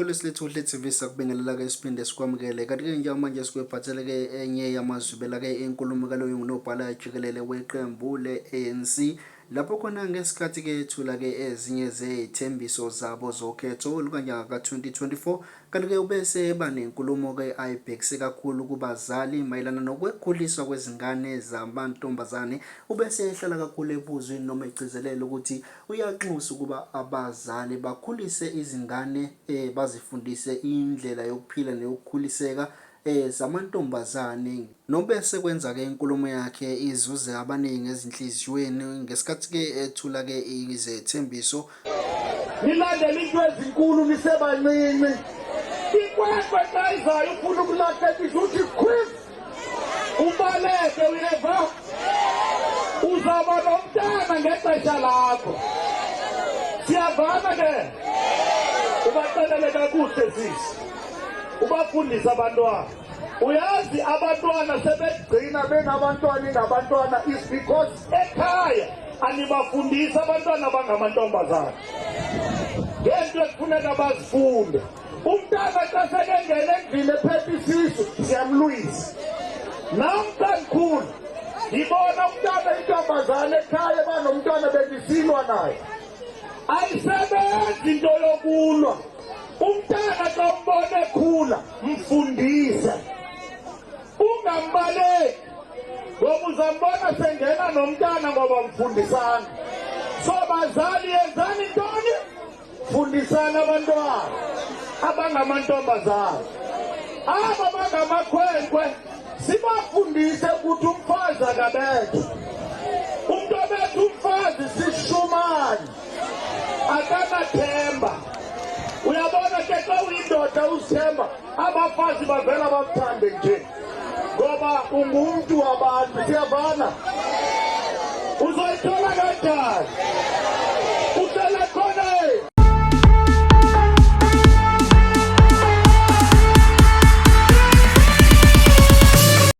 Mbukeli silethu Uhle TV, sakubingelela-ke siphinde sikwamukele. Kanti-ke njengamanje sikwephathele-ke enye yamazwibela-ke enkulumo kaloyo ngunobhala jikelele weqembu le-ANC, lapho khona ngesikhathi-ke ethula-ke ezinye zey'thembiso zabo zokhetho lukanyaka ka-2024. Kanti-ke ubese eba nenkulumo-ke ayibhekise kakhulu kubazali mayelana nokwekhuliswa kwezingane zamantombazane. Ubese ehlala kakhulu ebuzwini noma egcizelela ukuthi uyanxusa ukuba abazali bakhulise izingane bazifundise indlela yokuphila neyokukhuliseka zamantombazane. Nobese kwenza-ke inkulumo yakhe izuze abaningi ezinhliziyweni ngesikhathi-ke ethula-ke izethembiso. Nilandela into ezinkulu nisebancinci. Ikwekwe xa izayo ufuna ukulahlekisa uthi khwif ubaleke, uyeva? Uzawuba nomntana ngexesha lakho. Siyavana ke? Ubaxelele kakuhle sisi, ubafundise abantwana. Uyazi abantwana sebegcina bengabantwana ingabantwana is because ekhaya anibafundisi abantwana abangamantombazana ngento ekufuneka bazifunde. Umntana xa sekengena endlini ephethe isisu siyamlwisa. Nam xa ndikhula ngibona umntana intombazane ekhaya banomntwana bendisilwa naye. Ayisebenzi into yokulwa. Umntana xa umbona ekhula mfundise, ungambaleki ngoba uzambona sengena nomntana ngoba mfundisana. So bazali, yenzani ntoni? Fundisani abantwana abangamantombazana. Aba bangamakhwenkwe sibafundise ukuthi umfazi akabethe. Umntu obetha umfazi sishumane, akanathemba. Uyabona ke, xa uyindoda uzithemba, abafazi bavela bakuthande nje ngoba ungumntu wabantu. Siyavana? Uzoyithola kanjani?